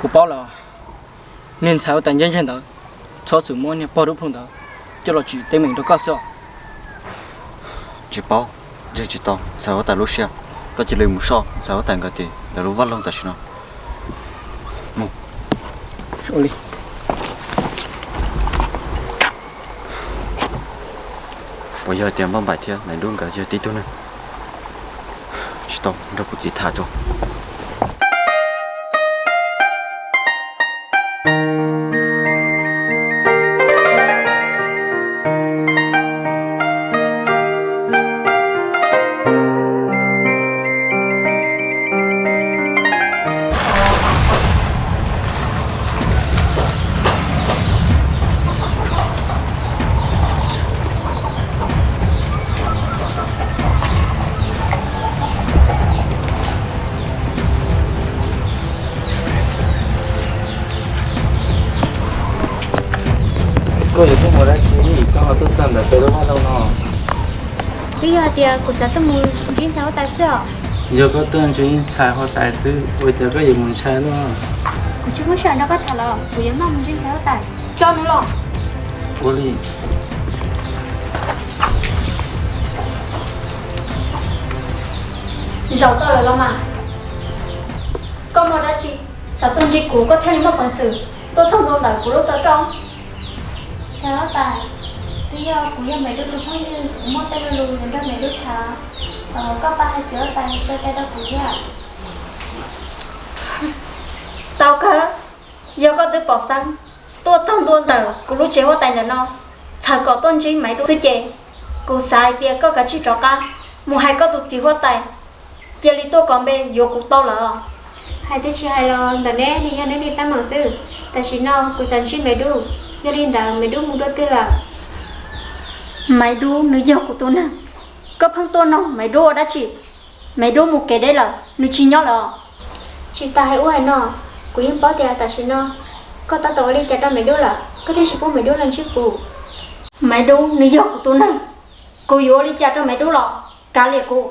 Kuv paub lawm, niag ntxhais huab tais ntse ntse ntawd txhob txwm muab niag pog Dub Phooj ntawd coj los tsim teeb meem rau koj xwb os. Tsis paub, ntseeg tsis tau ntxhais huab tais lub siab. Koj cia li mus soj ntxhais huab tais nkawd tim lawv lub vaj loog tam sim no. Mus. Puas yog tias Npauj Npaim thiab Maiv Dub nkawd yog tib tug neeg? Tsis tau, nrog kuv txiv tham tso. Koj yuav tuaj mus dab tsi koj ho tuaj txog ntawm peb lub vaj loog no? Twb yog hais tias kuv xav tuaj mus ntsib ntxhais huab tais xwb os. Yog koj tuaj ntsib ntxhais huab tais xwb, ua cas koj yuav mus ntshai luaj? Kuv tsis muaj sij hawm nrog koj tham los kuv yuav maj mus ntsib ntxhais huab tais. Tso nws los. Ua li. Zaum tau lawm los mas. Koj muaj dab tsi xav tuaj ntsib kuv koj thiaj li muaj peev xwm tuaj txog ntua ntawm kuv lub tawm rooj? Ntxhais huab tais, twb yog kuv yog Maiv Dub tus phooj ywg, kuv muaj tej lo lus yuav nrog Maiv Dub tham. Koj pab hais txiv huab tais tso cai rau kuv thiab. Tau kawg, yog koj twb pom xeeb tuaj txog ntua ntawm kuv lub tsev huab tais ntawm no, txhawm kom tuaj ntsib Maiv Dub xwb ces, kuv xav hais tias koj kav tsij rov qab mus hais koj tus txiv huab tais cia li tuaj kov npe yuav kuv tau lawm. Hais tias tsis hais los ntawm neb li yog neb li teeb meem xwb. Tam sim no kuv xav ntsib Maiv Dub, yog li ntawd Maiv Dub mus dua twg lawm? Maiv Dub nws yog kuv tus neeg, koj pheej tuaj noog Maiv Dub ua dab tsi? Maiv Dub mus kev deb lawm, nws tsis nyob lawm os. Tsis tas hais ub hais no, kuv yeej paub tias tam sim no koj tab tom ua li cas rau Maiv Dub lawm, koj thiaj tsis pub Maiv Dub los ntsib kuv. Maiv Dub nws yog kuv tus neeg, kuv yuav ua li cas rau Maiv Dub los kav liam kuv.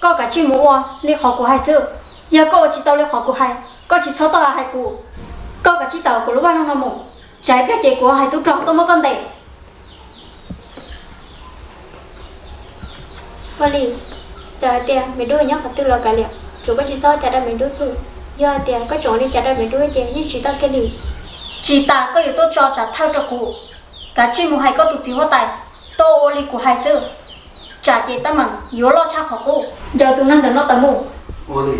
Koj kav tsij mus ua li qhov kuv hais xwb. Yog koj ua tsis tau li qhov kuv hais, koj tsis txhob tuaj hais kuv. Koj kav tsij tawm kuv lub vaj loog no mus, tsam ib pliag ces kuv hais tub rog tuaj muab koj ntes. Ua li, txawm hais tias Maiv Dub nyob qhov twg los kav liam, tsuas koj tsis txhob ua cas rau Maiv Dub xwb. Yog hais tias koj tseem ua li cas rau Maiv Dub ces yeej tsis tau kiag li. Tsis tas koj yuav tuaj tso tsam thawj rau kuv, kav tsij mus hais koj tus txiv huab tais tuaj ua li kuv hais xwb, tsam ces teeb meem yuav loj tshaj qhov qub. Ncaws tus neeg ntawm no tawm mus. Ua li.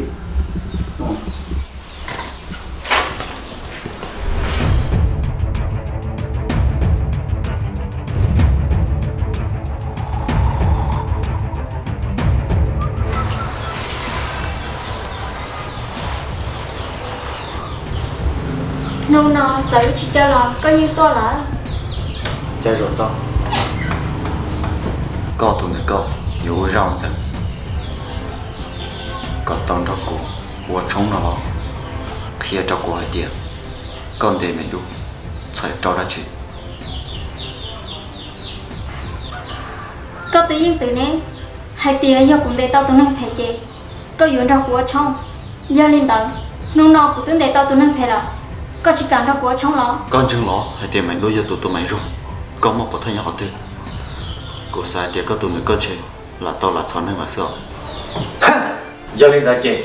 Hnub no txawm wb tsis caw los koj yeej tuaj lawm. Cas zaum no koj tus ntawm koj yuav ua zaj ua ntxeev kom tau nrog kuv ua tshoob no los? Qhia rau kuv hais tias koj ntes Maiv Dub txhawm rau dab tsi? Koj twb yeej twm ne, hais tias yog kuv ntes tau tus neeg phem ces koj yuav nrog kuv ua tshoob. Yog li ntawd, hnub no kuv twb ntes tau tus neeg phem lawm, koj tsis kam nrog kuv ua tshoob los? Koj ntseeg los hais tias Maiv Dub yog tus tua Maiv Zuag, koj muaj pov thawj nyob qhov twg? Kuv xav hais tias koj tus ntawm koj ntshe lam tau lam txhom neeg lawm xwb os. Yog li ntawd ces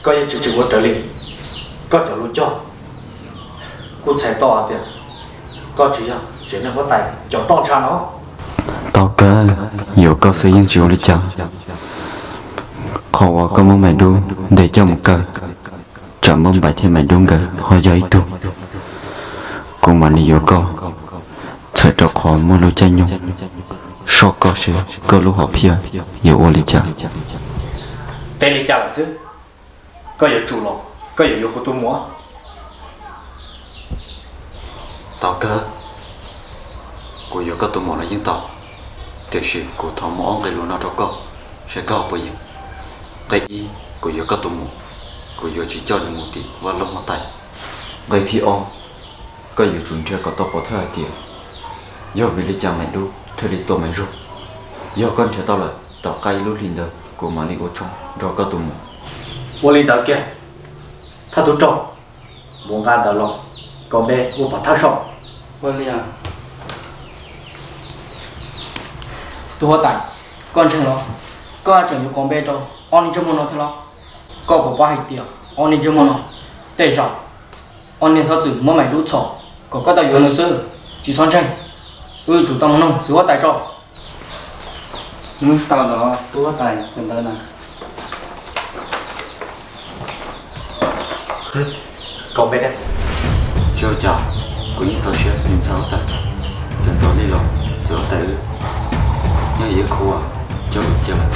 koj yeej tsis tsis ua raws li koj cov lus cog. Kuv txhais tau hais tias koj tsis yog tsev neeg huab tais cov roj ntsha no. Tau kawg, yuav koj xwb yeej tsis ua li cas. Qhov uas koj muab Maiv Dub ntes coj mus kaw, tsam Npauj Npaim thiab Maiv Dub nkawd ho yog ib tug, kuv mam li yuav koj, txhawm rau qhov muaj lub caij nyoog soj koj seb koj lub hom phiaj yuav ua li cas. Teb li cas lawm xwb, koj yuav tsum los koj yuav yuav kuv tus muam? Tau kawg, kuv yuav koj tus muam los yeej tau, tiam sis kuv thov muab ob nqe lus no rau koj, seb koj puas yeem. Nqe ib, kuv yuav koj tus muam, kuv yuav tsis coj nws mus tim vaj loog huab tais. Nqe thib ob, koj yuav tsum nrhiav kom tau pov thawj hais tias yog vim li cas Maiv Dub thiaj li tua Maiv Zuag. Yog koj nrhiav tau lawm, tom qab ib lub hlis ntawd kuv mam li ua tshoob nrog koj tus muam. Ua li ntawd kiag, thawj tub rog. Mus nqa ntawv los, kaus npe ua pov thawj saum. Tub huab tais, koj ntseeg los? Koj tseem yuav kaus npe rau ob niag ntsej muag no thiab los? Koj puas paub hais tias ob niag ntsej muag no tej zaum ob niag txhob txwm muab Maim Lub txhom kom koj tau yuav nws xwb. Tsis txhob ntseeg, wb yuav tsum tau mus noog txiv huab tais tso. Tau los tub huab tais, tus ntawd na. Kaus npe, tsis ua cas, kuv yeej txaus siab tus ntxhais huab tais, txawm ntxov li los txiv huab tais wb yeej yog ib khub uas coj lus cia lawm.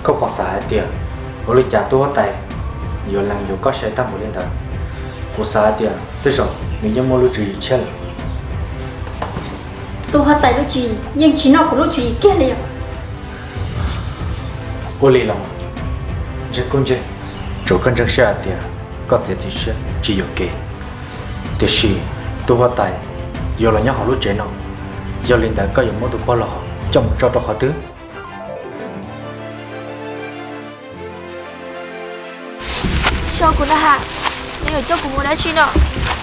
Koj puas xav hais tias ua li cas tub huab tais yuav lees yuav koj siab tag npaum li ntawd? Kuv xav hais tias tej zaum nws yeej muaj lub tswv yim tshiab lawm. Tub huab tais lub tswv yim yeej tsis noj kuv lub tswv yim kiag li os. Ua li los mas, ntseeg kuj ntseeg, tsuas koj ntseeg siab hais tias koj txiav txim siab tsis yuam kev. Tiam sis tub huab tais yuav los nyob hauv lub tsev no, yog li ntawd koj yuav muab tus pog laus hauv coj mus tso rau qhov twg? So kuv na has, nws yuav coj kuv mus dab tsi no?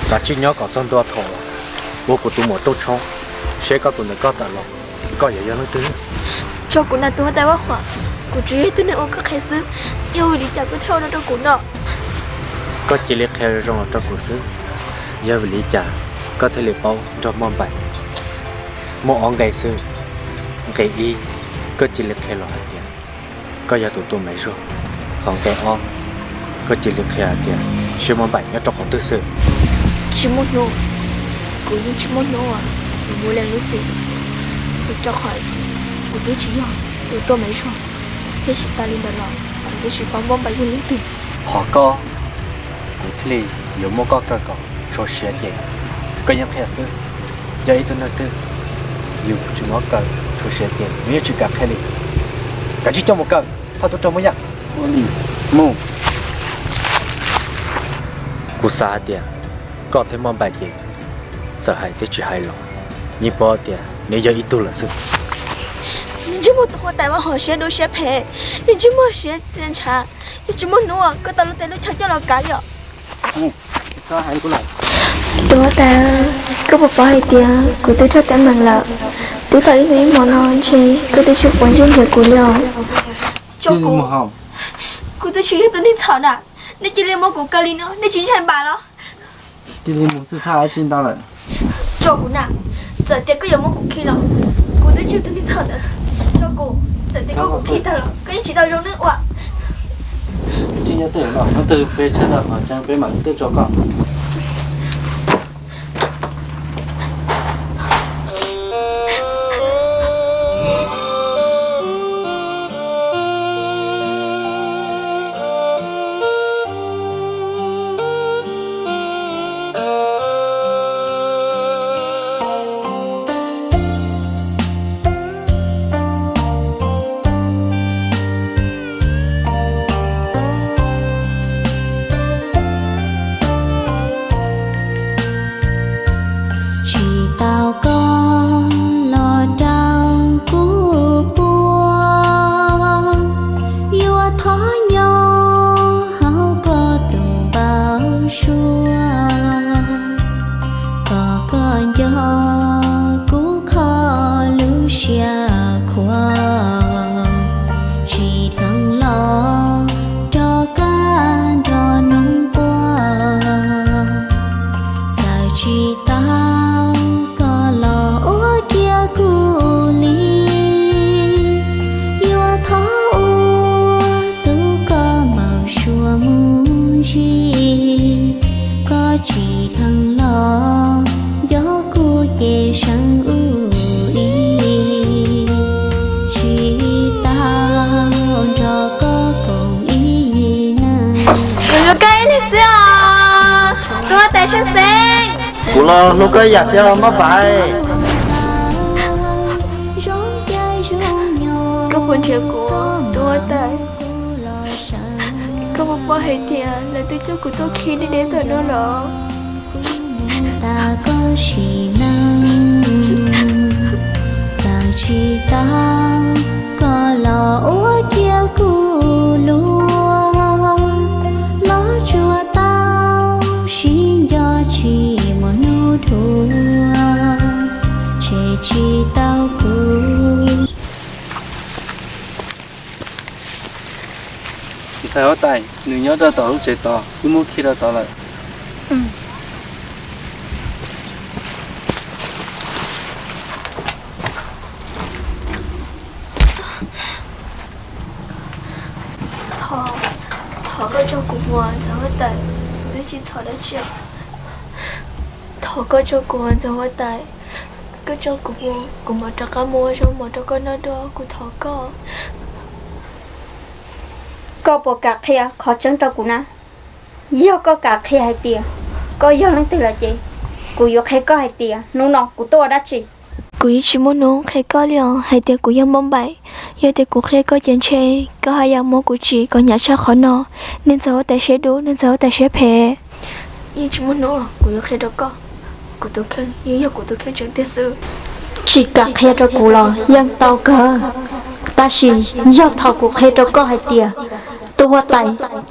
Kav tsij nyob kom txog ntua thaum uas kuv tus muam rooj tshoob seb koj tus ntawm koj tawm los, koj yuav yog leej twg? Tso kuv na tus huab tais Vaj Huam, kuv tsis yog ib tug neeg uas koj qhia xwb, yog vim li cas koj thiaj ua no rau kuv no? Koj cia li qhia zoo zoo los rau kuv xwb, yog vim li cas koj thiaj li paub nrog Moj Npaim? Muaj ob nqe xwb, nqe ib, koj cia li qhia los hais tias koj yog tus tua Maiv Zuag, hos nqe ob, koj cia li qhia hais tias seb Moj Npaim nyob rau qhov twg xwb. Tsis muaj hnub, kuv yeej tsis muaj hnub uas yuav mus lees lub txim, rau qhov kuv twb tsis yog tus tua Maiv Zuag, thiab tsis tas li ntawd los kuv twb tsis paub Moj Npaim yog leej twg. Hos koj, kuv thiaj li yuav muab koj kaw kom txhua siav ces koj yeej qhia xwb. Yog ib tug neeg twg yus tsis muab kaw txhua siav ces nws yeej tsis kam qhia li. Kav tsij coj mus kaw, thauj tub rog Muaj Yaj. Mus. Kuv xav hais tias koj thiab Moj Npaim ces txawm hais thiab tsis hais los yeej paub tias nws yog ib tug lawm xwb. Nws ntsej muag tus huab tais mas ho siab dub siab phem, nws ntsej muag siab txia ntshav, yeej tsis muaj hnub uas koj tau lub teb lub chaw coj los kav li os. Tus huab tais, koj puas paub hais tias kuv twb raug teeb meem lawm, twb tau ib hnub ib hmo no ntshe koj twb tsis quav ntsej nrhiav kuv li os. Tso kuv, kuv twb tsis yog tus neeg txhaum na, nej cia li muab kuv kaw li no, nej tsis ntshai npam los? Cia li mus xwb, txhob hais dab tsi ntau lawm. Tso kuv na, txawm tias koj yuav muab kuv khi los kuv twb tsis yog tus neeg txhaum ntawd. Tso kuv, txawm tias koj muab kuv khi tag los koj yeej tsis tau zoo neeg ua. Tsis nyob twg los nyob twg, peb tshaj tau qhov tseeb peb mam li tuaj tso koj. Tsis tau koj los rau kuv puag, yuav thov nyob hauv koj tus npau suab, kom koj nco kuv kho lub siab khuav, tsis dheev los rov qab nrog noog quaj. Txawm tsis tau koj los ua tiav kuv li, yuav thov ua tus koj npau suav mus ntsis, koj tsis dheev los nco kuv ces seev ub ib, tsis tau nrog koj koom ib yig neeg. Kuv hlub koj ib leeg xwb os, tus huab tais Seej Xeeb. Kuv los hlub koj ib yam thiab Maj Npaim. Koj puas nrhiav kuv, tus huab tais? Koj puas Ua hais tias lawv twb coj kuv tuaj khi deb deb ntawm no los? Tag koj sim neej, txawm tsis tau koj los ua kiag kuv luag, los tsuas tau sib nco tsis muaj hnub dhuav, tshem tsis tau kuv. Ntxhais huab tais, nws nyob rau tom lub tsev tod, wb muab khi rau tod lawm. Thov, thov koj tso kuv mus, ntxhais huab tais, kuv twb tsis txhob dab tsi. Thov koj tso kuv, ntxhais huab tais, koj tso kuv mus, kuv mam rov qab mus ua zoo mov rau koj noj dua, kuv thov koj. Koj puas kam qhia qhov tseeb rau kuv na? Yog koj kam qhia hais tias koj yog leej twg lawm ces kuv yuav qhia koj hais tias hnub no kuv tuaj ua dab tsi. Kuv yeej tsis muaj hnub qhia koj li os, hais tias kuv yog Npauj Npaim. Yog tias kuv qhia koj ces ntshe koj haj yam muab kuv tsim kom hnyav tshaj qhov no. Niag ntxhais huab tais siab dub, niag ntxhais huab tais siab phem. Yeej tsis muaj hnub kuv yuav qhia rau koj, kuv tus kheej yeej yog kuv tus kheej tseeb tiag xwb. Tsis kam qhia rau kuv los yeej tau kawg, tab sis yog thaum kuv qhia rau koj hais tias tub huab tais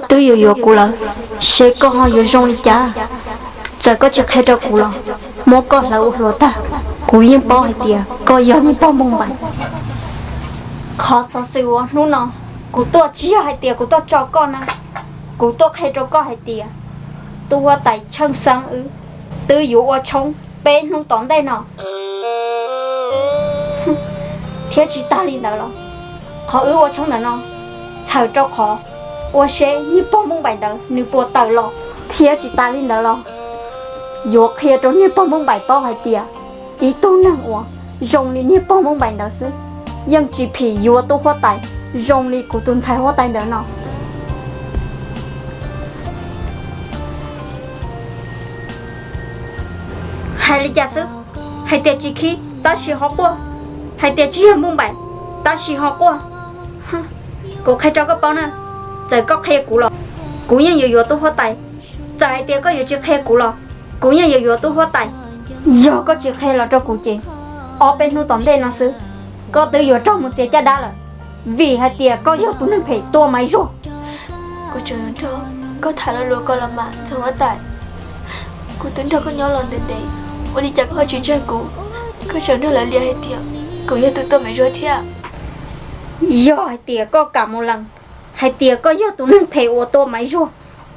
twb yuav yuav kuv lawm, seb koj ho yuav zoo li cas. Txawm koj tsis qhia rau kuv los muab koj hlawv ua hluav tag, kuv yeej paub hais tias koj yog niag pog Npauj Npaim. Qhov xov xwm uas hnub no kuv tuaj tsis yog hais tias kuv tuaj tso koj na, kuv tuaj qhia rau koj hais tias tub huab tais Tsheej Xeeb wb twb yuav ua tshoob peb hnub tom ntej no. Thiab tsis tas li ntawd los, qhov wb ua tshoob ntawm no txhawm rau qhov ua seb niag pog Npauj Npaim ntawd nws puas tawm los. Thiab tsis tas li ntawd los, yuav qhia rau niag pog Npauj Npaim paub hais tias ib tug neeg uas zoo li niag pog Npauj Npaim ntawd xwb, yeej tsis phim yuav tub huab tais zoo li kuv tus ntxhais huab tais ntawd no. Hais li cas xwb? Hais tias tsis khib tab sis ho quaj, hais tias tsis yog Npauj Npaim tab sis ho quaj. Kuv qhia rau koj paub na, txawm koj qhia kuv los kuv yeej yuav yuav tub huab tais. Txawm hais tias koj yuav tsis qhia kuv los kuv yeej yuav yuav tub huab tais. Yog koj tsis qhia los rau kuv ces ob peb hnub tom ntej no xwb, koj twb yuav raug mus txiav caj dab lawm, vim hais tias koj yog tus neeg phem tua Maiv Zuag. Kuv tseem nrog koj tham lo lus ko los mas ntxhais huab tais. Kuv twb nrog koj nyob los ntev ntev, ua li cas koj ho tsis ntseeg kuv? Koj tseem nrog lawv liam hais tias kuv yog tus tua Maiv Zuag thiab. Yog hais tias koj kam mus lees hais tias koj yog tus neeg phem uas tua Maiv Zuag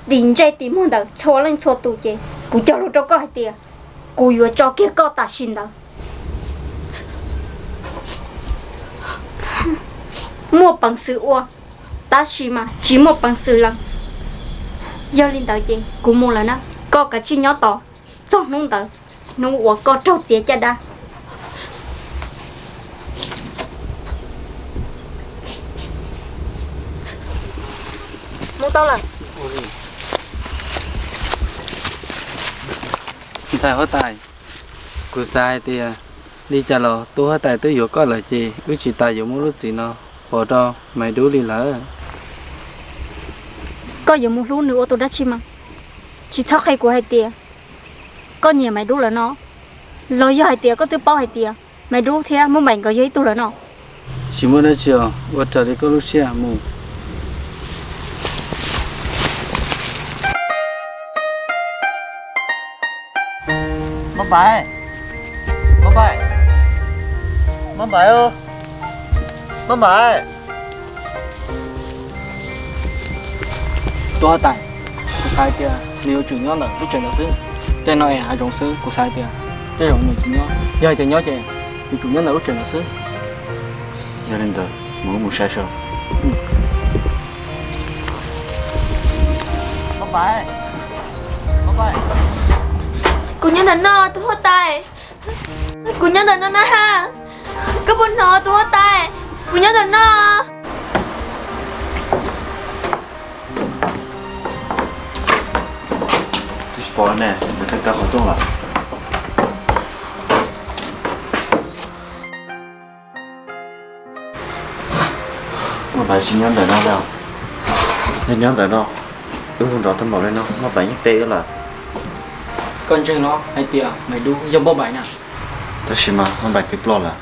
tim ntsej tim muag ntawm txhua leej txhua tus ces kuv cog lus rau koj hais tias kuv yuav tso kiag koj tam sim ntawd. Muaj peev xwm ua, tab sis mas tsis muaj peev xwm lees. Yog li ntawd ces kuv mus lawm na, koj kav tsij nyob tos txog hnub ntawd, hnub uas koj raug txiav caj dab. Mus tau lawm. Ntxhais huab tais, kuv xav hais tias li cas los tub huab tais twb yuav koj lawm ces wb tsis tas yuav muab lub txim no pov rau Maiv Dub li lawm. Koj yuav mus hlub nws ua tus dab tsi mas? Tsis txhob qhia kuv hais tias koj nyiam Maiv Dub lawm no, los yog hais tias koj twb paub hais tias Maiv Dub thiab Npauj Npaim nkawd yog ib tug lawm no. Tsis muaj dab tsi os, ua raws li koj lub siab mus. Npauj Npaim, Npauj Npaim, Npauj Npaim, Npauj Npaim. Tub huab tais, kuv xav hais tias nws yuav tsum nyob ntawm lub tsev ntawd xwb. Tej no es hav zoov xwb, kuv xav hais tias tej zaum nws tsis nyob. Yog hais tias nyob ces yuav tsum nyob ntawm lub tsev ntawd xwb. Yog li ntawd mus, mus saib saib. Kuv nyob ntawm no, tub huab tais. Kuv nyob ntawm no na ha. Koj puas hnov, tub huab tais? Kuv nyob ntawm no. Twb tsis pom ne, nws qhib qab qhov rooj lawm. Ua ntawd tsis nyob ntawm no, nyob ntawm no. Wb hu nrov tau npaum li no, Maj Npaim yeej teb wb lawm. Koj ntseeg los hais tias Maiv Dub yog Npauj Npaim na? Tab sis mas Maj Npaim twb ploj lawm.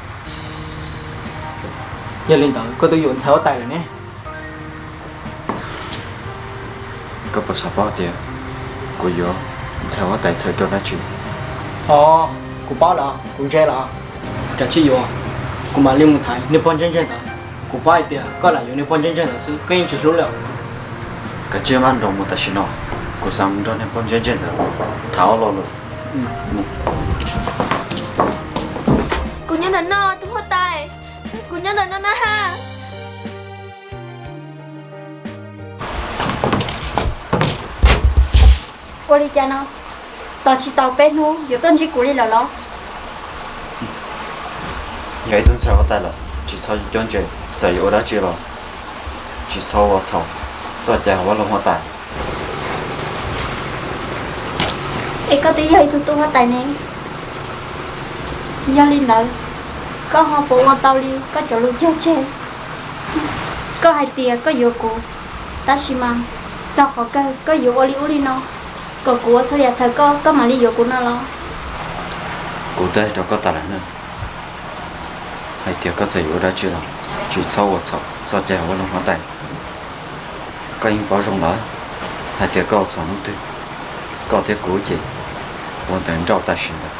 Yog li ntawd koj twb yuav ntxhais huab tais lawm ne. Koj puas xav paub tias kuv yuav ntxhais huab tais txhawm rau dab tsi? Os, kuv paub lawm, kuv ntse lawm. Kav tsij yuav, kuv mam li mus thaiv niag pog ntseeg ntseeg ntawd. Kuv paub hais tias koj lam yuav niag pog ntseeg ntseeg ntawd xwb, koj yeej tsis hlub li os. Kav tsij maj nroos mus tam sim no, kuv xav mus nrog niag pog ntseeg ntseeg ntawd tham ob lo lus. Kuv nyob ntawm no tus huab tais, kuv nyob ntawm no na ha. Ua li cas no, tos tsis tau peb hnub yuav tuaj ntsib kuv li lawm los? Yog ib tug ntxhais huab tais lawm tsis txhob cuab ntse, txawm yuav ua dab tsi los tsis txhob ua txhaum txoj cai hauv vaj loog huab tais. Es koj twb yog ib tug tub huab tais ne, yog li ntawd koj ho puas ua tau li koj cov lus cog tseg? Koj hais tias koj yuav kuv, tab sis mas txog qhov kawg koj yuav ua li ub li no kom kuv ua txhua yam txhawm koj, koj mam li yuav kuv no los? Kuv twb hais rau koj tas lawm na, hais tias koj txawm yuav ua dab tsi los tsis txhob ua txhaum txoj cai hauv vaj loog huab tais. Koj yeej paub zoo lawm hais tias koj ua txhaum hnub twg, koj thiab kuv ces ua ntawv nrauj tam sim ntawd.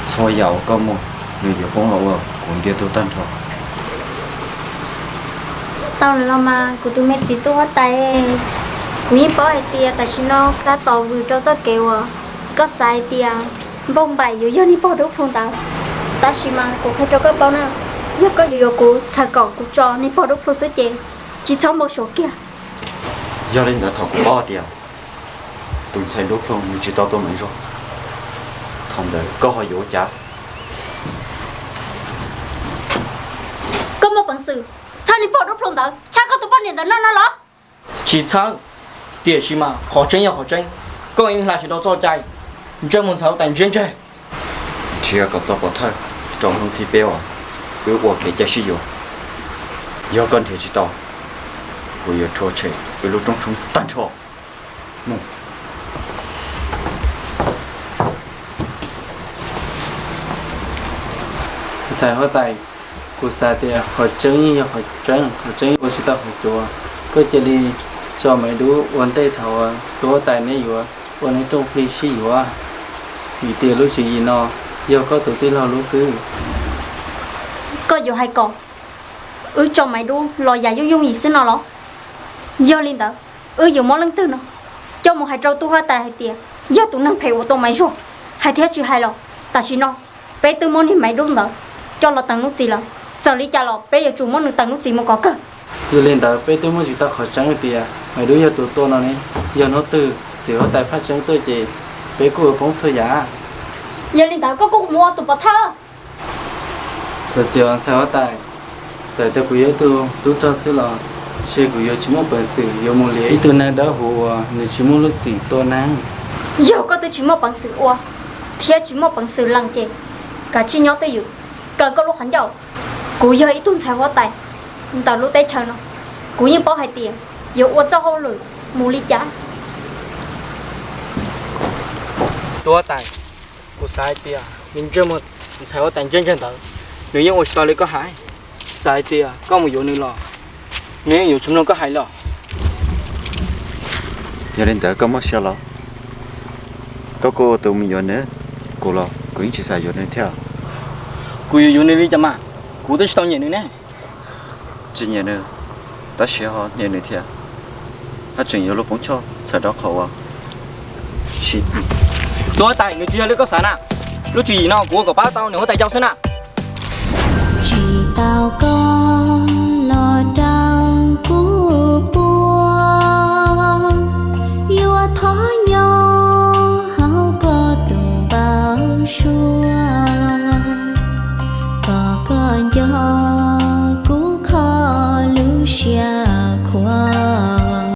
Txhua yam uas koj muaj nws yuav poob los ua kuv ntiag tug tag nrho. Tau los mas kuv tus me txiv tub huab tais, kuv yeej paub hais tias tam sim no koj tos vwm rau txoj kev uas koj xav hais tias Npauj Npaim yuav yog niag pog dub plhu ntawd. Tab sis mas kuv qhia rau koj paub na, yog koj yuav kuv txhawm kom kuv tso niag pog dub plhu xwb ces tsis txhob npau suav kiag. Yog li ntawd thaum kuv paub tias tus ntxhais dub plhu nws tsis tau tua Maiv Zuag, thaum ntawd koj ho yuav ua cas? Koj muaj peev xwm txhawb niag pog dub plhu ntawd tshaj koj tus poj niam ntawm no no los? Tsis txhawb, tiam sis mas qhov tseeb yog qhov tseeb, koj yeej hla tsis tau txoj cai ntsej muag ntxhais huab tais ntsej ntseg. Nrhiav kom tau pov thawj rau hnub thib peb uas wb ua kev cai sib yuav. Yog koj nrhiav tsis tau, kuv yuav rhuav tshem wb lub roob tshoob tag nrho. Mus. Ntxhais huab tais, kuv xav tias qhov tseeb yeej yog qhov tseeb, qhov tseeb ua tsis tau qhov cuav. Koj cia li tso Maiv Dub ua ntej thaum tus huab tais neb yuav ua neeg rooj plig sib yuav, vim tias lub tswv yim no yog koj tus tij laug lub xwb. Koj yuav hais kom wb tso Maiv Dub los yam yooj yooj yim xwb no los? Yog li ntawd wb yuav muab leej twg no coj mus hais rau tub huab tais hais tias yog tus neeg phem uas tua Maiv Zuag? Hais thiab tsis hais los tam sim no peb twb muab niag Maiv Dub ntawd coj los teev Nuj Txis lawm. Txawm li cas los peb yuav tsum muab nws teev Nuj Txis mus kom kawg. Yog li ntawd peb twb muaj tsis tau qhov tseeb tias Maiv Dub yog tus tua no ne. Yog hnub twg txiv huab tais phaj tseeb tuaj ces peb kuj yuav poob txhua yam. Yog li ntawd koj kuj mus ua tus pov thawj. Thov txim os ntxhais huab tais, txawm tias kuv yog ib tug tub rog xwb los ntshe kuv yuav tsis muaj peev xwm yuav mus liam ib tug neeg dawb huv uas nws tsis muaj lub txim tua neeg. Yog koj twb tsis muaj peev xwm ua thiab tsis muaj peev xwm lees ces kav tsij nyob twj ywm, kaw koj lub qhov ncauj. Kuv yog ib tug ntxhais huab tais ntawm lub teb chaws no, kuv yeej paub hais tias yuav ua txoj hauj lwm mus li cas. Tub huab tais, kuv xav hais tias ntsej muag ntxhais huab tais ntsej ntseg ntawd, nws yeej ua tsis tau li koj hais. Txawm hais tias koj mus yuav nws los nws yeej yuav tsis mloog koj hais li os. Yog li ntawd koj muaj siab los koj kuj ua tus mus yuav nws, kuv los kuv yeej tsis xav yuav nws thiab. Kuv yuav yuav nws li cas mas, kuv twb tsis tau nyiam nws ne. Tsis nyiam nws, tab sis ho nyiam nws thiab, haj tseem yuav luag poob choj txhawm rau qhov uas... Tub huab tais, nws tsis yog li koj xav na. Lub tswv yim no kuv ua kom pab tau niam huab tais yau xwb na.